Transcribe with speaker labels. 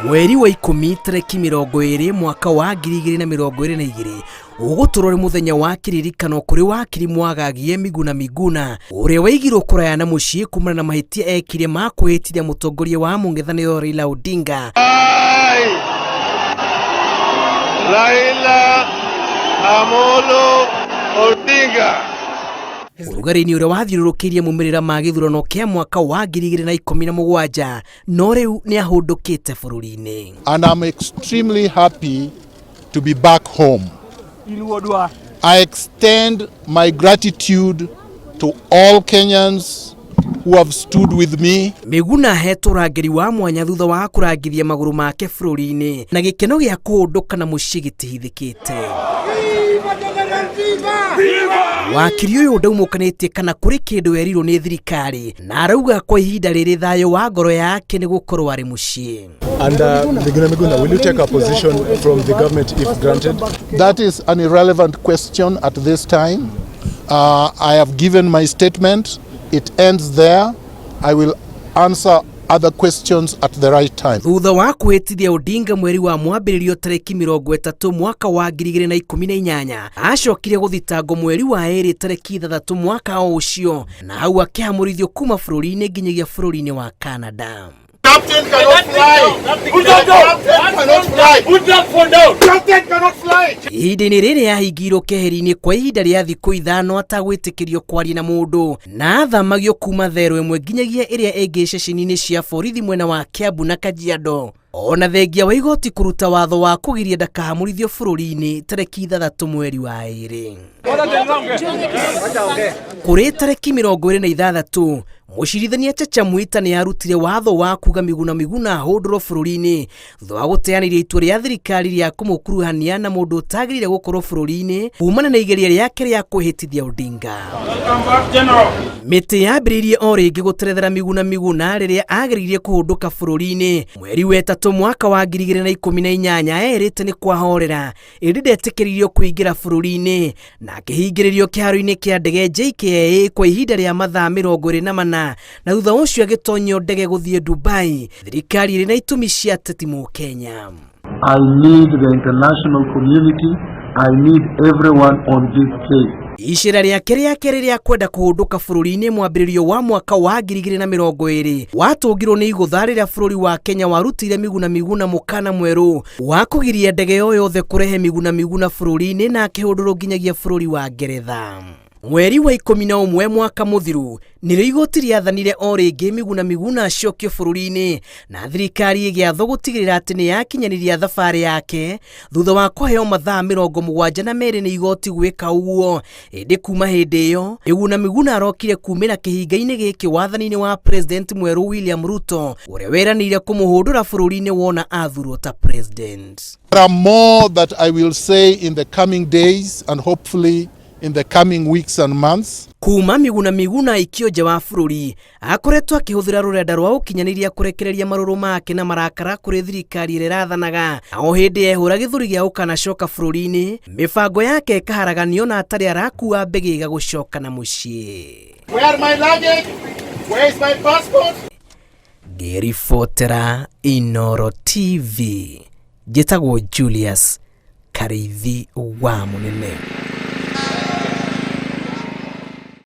Speaker 1: Mweri wa 10 tarĩki 20 mwaka wa 2022 ũgũtũrwo nĩ mũthenya wa kĩririkano kũrĩ wakiri Mwagagie Miguna Miguna ũrĩa waigirwo kũraya na mũciĩ kumana na mahĩtia ekire ma kwĩhĩtithia mũtongoria wa mũng'ethanĩro Raila Odinga.
Speaker 2: Raila Amolo Odinga.
Speaker 1: Ũrugarĩ-inĩ ũrĩa wathiũrũrũkĩirie maumĩrĩra ma gĩthurano kĩa mwaka wa 2017, no rĩu nĩ ahũndũkĩte bũrũri-inĩ.
Speaker 2: And I'm extremely happy to be back home. I extend my gratitude to all Kenyans who have stood with me.
Speaker 1: Miguna ahetwo ũrangĩri wa mwanya thutha wa kũrangithia magũrũ make bũrũri-inĩ, na gĩkeno gĩa kũhũndũka na mũciĩ gĩtihithĩkĩte. Wakiri ũyũ ndaumũkanĩtie kana kũrĩ kĩndũ erirwo nĩ thirikari, na arauga kwa ihinda rĩrĩ thayũ wa ngoro yake nĩ gũkorwo arĩ mũciĩ.
Speaker 3: And Miguna Miguna, will you take a position from the government if granted?
Speaker 2: That is an irrelevant question at this time. I have given my statement. It ends there. I will answer other questions at the right time.
Speaker 1: Thutha wa kwĩhĩtithia Odinga mweri wa mwambĩrĩrio tarĩki 30 mwaka wa 2018, acokire gũthitangwo mweri wa 2 tarĩki 6 mwaka o ũcio, na hau akĩhamũrithio kuma bũrũri-inĩ nginyagia bũrũri-inĩ wa Canada.
Speaker 2: Captain cannot fly. Put that down. Captain cannot fly. Put that phone down. Captain cannot fly.
Speaker 1: Ihinda-inĩ rĩrĩ ahingĩirwo keheri-inĩ kwa ihinda rĩa thikũ 5 atagwĩtĩkĩrio kwaria na mũndũ, na athamagio kuma thero ĩmwe nginyagia ĩrĩa ĩngĩ ceceni-inĩ cia borithi mwena wa Kiambu na Kajiado. Ona thengia wa igoti kũruta watho wa kũgiria ndakahamũrithio bũrũri-inĩ tarĩki 6 mweri wa 2. Kũrĩ tarĩki 26 mũcirithania Chacha Mwita nĩ arutire watho wa kuga Miguna Miguna ahũndũrwo bũrũri-inĩ thutha wa gũteanĩria itua rĩa thirikari rĩa kũmũkuruhania na mũndũ ũtagĩrĩire gũkorwo bũrũri-inĩ kumana na igeria rĩake rĩa kwĩhĩtithia Odinga. Mĩtĩ yambĩrĩirie o rĩngĩ gũterethera Miguna Miguna rĩrĩa ageririe kũhũndũka bũrũri-inĩ mweri wa 3 mwaka wa 2018, erĩte nĩ kwahorera ĩndĩ ndetĩkĩririo kũingĩra bũrũri-inĩ na akĩhingĩrĩrio kĩharo-inĩ kĩa ndege JKIA kwa ihinda rĩa mathaa 24, na thutha ũcio agĩtonyio ndege gũthiĩ Dubai, thirikari ĩrĩ na itũmi cia ateti Mũkenya.
Speaker 4: I need the international community. I need everyone on this case.
Speaker 1: Icera rĩake rĩa kerĩ rĩa kwenda kũhũndũka bũrũri-inĩ mwambĩrĩrio wa mwaka wa 2020 watũngirwo nĩ igũtha rĩrĩa bũrũri wa Kenya warutire Miguna Miguna mũkana mwerũ wa kũgiria ndege o yothe kũrehe Miguna Miguna bũrũri-inĩ, na akĩhũndũrwo nginyagia bũrũri wa Ngeretha. Mweri wa 11 mwaka mũthiru nĩrĩo igoti rĩathanire o rĩngĩ Miguna Miguna acokio bũrũri-inĩ, na thirikari ĩgĩathwo gũtigĩrĩra atĩ nĩ yakinyanĩria thabarĩ yake thutha wa kũheo mathaa 72 nĩ igoti gwĩka ũguo. Ĩndĩ kuma hĩndĩ ĩyo Miguna Miguna arokire kumĩra kĩhinga-inĩ gĩkĩ wathani-inĩ wa President mwerũ William Ruto, ũrĩa weranĩire kũmũhũndũra bũrũri-inĩ wona athurwo ta president.
Speaker 2: There are more that I will say in the coming days and hopefully in the coming weeks and months.
Speaker 1: Kuma Miguna Miguna aikio nja wa bũrũri, akoretwo akĩhũthĩra rũrenda rwa ũkinyanĩria kũrekereria marũrũ make na marakara kũrĩ thirikari ĩrĩa ĩrathanaga. Na o hĩndĩ ehũra gĩthũri gĩa gũkanacoka bũrũri-inĩ, mĩbango yake ĩkaharaganio na atarĩ arakua mbĩgĩga gũcoka na mũciĩ.
Speaker 2: Where are my luggage? Where is my passport?
Speaker 1: Ngĩribotera Inooro TV, njĩtagwo Julius Karĩithi wa Mũnene.